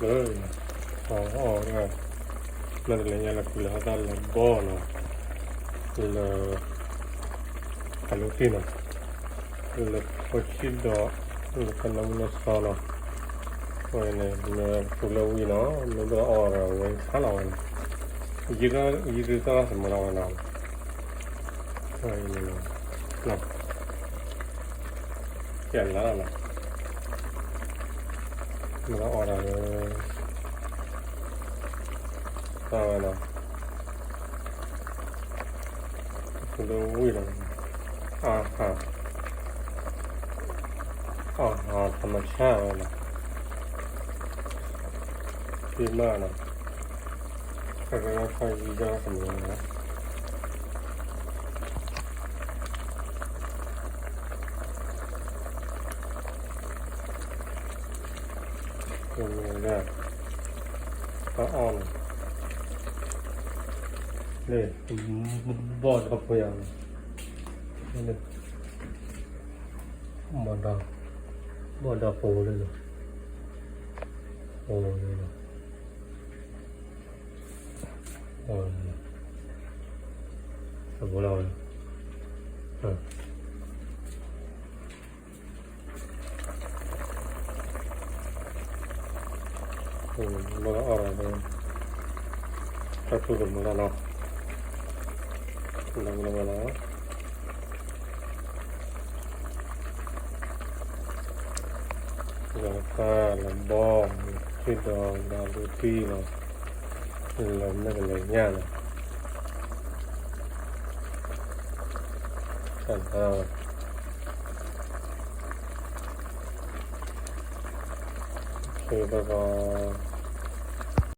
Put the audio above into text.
လၢ အီၣ်အီၣ် မ့ၢ်တလဲၤညါလၢခူလၢဟီၣ်တၢ်လၢဘီနီၤ, လၢ အလိၤတ့ၢ်နီၤ, လၢဖိဆံးဒီး လၢကနၢမူနီၢ်စီနီၤ, အဝဲန့ၣ် မ့ၢ်ခူလၢဝံၤနီၤ, မ့ၢ်ဘၣ်အီၣ်ဒီးဝဲဆါလီၤဝဲန့ၣ်, ယံာ်တၢ်သးသမူလီၤဝဲနီၤ, အဝဲန့ၣ် ကဲလၢနီၤ, မ့ၢ်အီၣ်ဒီး တၢ်ဝဲနီၤ, ခူလၢဝံၤနီၤ, အါဟး အါဟး ธรรมชาติ ဝဲနီၤ, သ့မးနီၤ, ခါကညီခါယံာ်ယါသမူနီၤ တအီၣ်န့ၣ် လၢ ဘီၣ်ဒီးဖိယၤန့ၣ် ဘီၣ်ဒီး ဘီၣ်ဒီးဖိလၢ ဖိလၢ ဖိလၢ မ့ၢ်အီၣ်ဒီး တၢ်ထူၣ်တမူလီၤနီၤ, လီၤလီၤလီၤ, လီၤတၢ်လီၤဘီ ထံၣ်ဒီးလီၤဒိတံၢ်လီၤ, လီၤမ့ၢ်ကလဲၤညါလီၤ, တၢ် ဘၣ်ဘၣ်